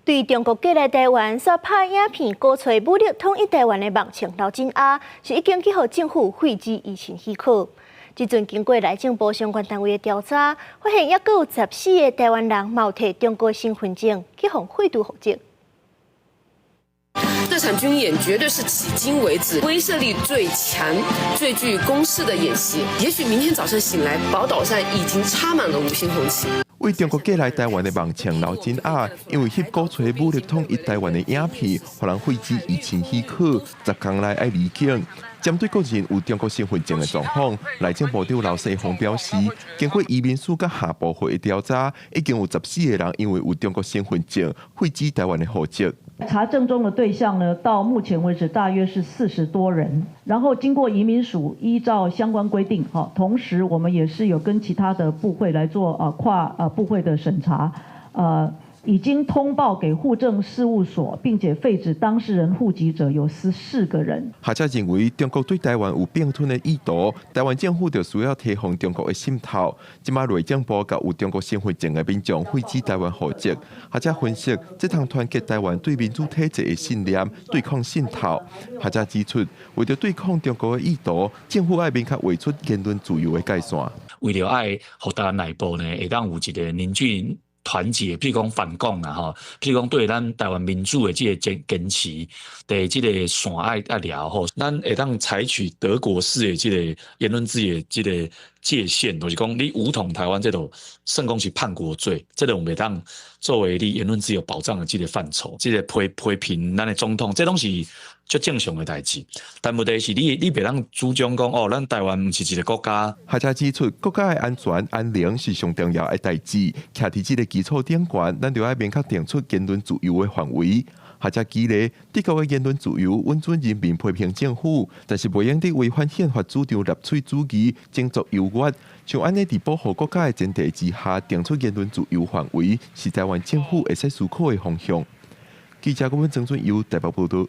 對中國過來台灣煞拍影片，鼓吹武力統一台灣的網紅劉真亞，是已經去予政府廢止移親許可。這陣經過內政部相關單位的調查，發現猶閣有14個台灣人嘛有提中國身份證去予廢除戶籍。這場軍演絕對是迄今為止威懾力最強、最具攻勢的演習。也許明天早上醒來，寶島上已經插滿了五星紅旗。對中國過來台灣的網紅劉真亞，因為翕鼓吹武力統一台灣的影片，予人廢止移親許可，10工內愛離境。針對個人有中國身份證的狀況，內政部長劉世宏表示，經過移民署佮下部會的調查，已經有14個人因為有中國身份證廢止台灣的戶籍。查證中的對象呢，到目前為止大約是40多人。然後經過移民署依照相關規定，哈，同時我們也是有跟其他的部會來做跨部會的審查，已經通報給戶政事務所，並且廢止當事人戶籍者有14個人。學者認為，中國對台灣有併吞的意圖，台灣政府就需要提防中國的滲透。這馬內政部共有中國身份證的民眾廢止台灣戶籍。學者分析，這通團結台灣對民主體制的信念，對抗滲透。學者指出，為著對抗中國的意圖，政府愛明確畫出言論自由的界線。為著愛予台灣內部呢，會當有一個凝聚團結，譬如講反共啦吼，譬如講對咱台灣民主的這个堅持的這个線愛抓好，咱會當採取德國式的這个言論自由的這个界限，就是講你武統台灣這就算講是叛國罪，這個袂當作為你言論自由保障的這個範疇，這個批評咱的總統，這攏是足正常的代誌。但問題是你袂當主張講哦，咱台灣毋是一个國家。學者指出，國家的安全安寧是上重要的代誌。徛佇這个基礎頂懸，咱就愛明確定出言論自由的範圍。學者舉例，德國的言論自由允准人民批評政府，但是袂用得違反憲法主張納粹主義、種族優越。像按呢佇保護國家的前提之下，定出言論自由範圍，是台灣政府會使思考的方向。記者郭文曾俊佑台北報導。